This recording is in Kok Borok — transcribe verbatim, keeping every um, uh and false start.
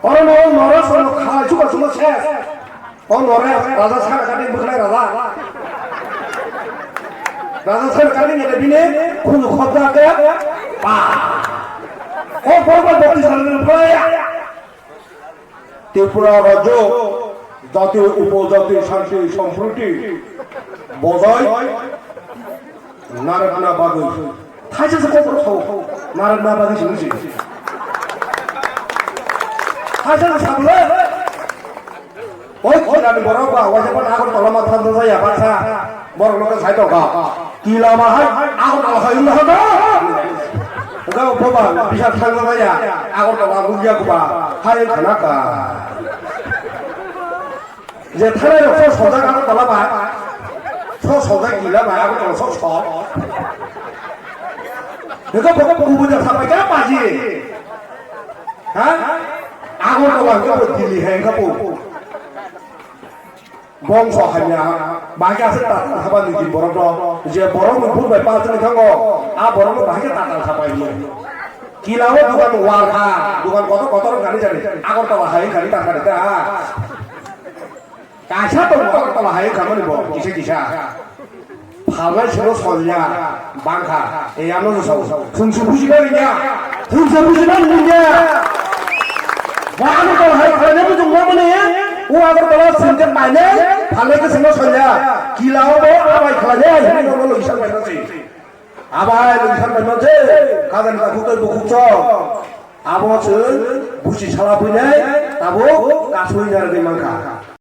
Oro no noro sono khalai chuka chuka se. O nore raja sana kati bukhlai raja. Raja sana kati ni bini khunu khobda ke pa. O borba boti sana ni bukhlai ya. Tripura rajyo jati upojati shanti sampriti bojai narwkna bagwi. Thaisa se kokro sao. Narwkna bagwi simi si. Thaisa se sabule. Oi khorani borok ba waisa pan Agartala ma thang thang ya baksa. Borok no sai tongkha. Kila ma hai Agartala hai wngkha da. Ga boba bisa thang thang ya. Agartala wngya kuba. Hai khana ka. Je thanai rok so sojak Agartala ba, so sojak Kila ba, Agartala so so. Niko pokok bubu jak sampai ka paji. Ha? Agartala ke po Delhi hai ka po. Bongso hanya, bahai ka se ta haba ni borok no, je borok no bur bai pa tini thango, a borok no bahai ka ta ta haba ni. Kila o dukan warha, dukan kotor kotor gani jani, Agartala hai gani ta gani ta. Kaisa tongo Agartala hai khamani bo kisa kisa. Phalnai sero solya bangkha. E ano no sao. Thungsu bujiba rinya. Thungsu bujiba rinya. Bo Agartala hai khamani bo jong mani. O Agartala singke mane. Phalnai ke sero solya. Kila o bo abai khamani ai hini no lo isa bai no si. Abai lungsan bai manse, kadan ka khukoi bukhuk chok. Abo se busi sala buinai, tabuk kasui narwgwi mankha.